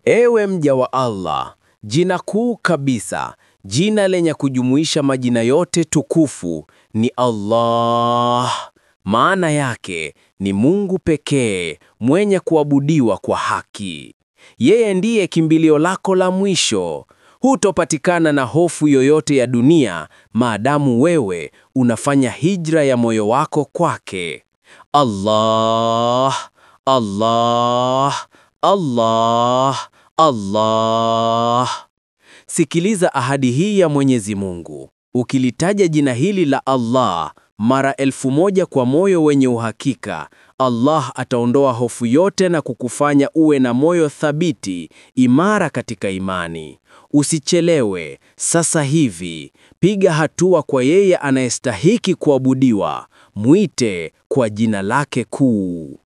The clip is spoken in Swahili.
Ewe mja wa Allah, jina kuu kabisa, jina lenye kujumuisha majina yote tukufu ni Allah. Maana yake ni Mungu pekee mwenye kuabudiwa kwa haki. Yeye ndiye kimbilio lako la mwisho. Hutopatikana na hofu yoyote ya dunia maadamu wewe unafanya hijra ya moyo wako kwake. Allah, Allah, Allah, Allah. Sikiliza ahadi hii ya Mwenyezi Mungu. Ukilitaja jina hili la Allah mara 1000 kwa moyo wenye uhakika, Allah ataondoa hofu yote na kukufanya uwe na moyo thabiti, imara katika imani. Usichelewe, sasa hivi piga hatua kwa yeye anayestahiki kuabudiwa. Mwite kwa jina lake kuu.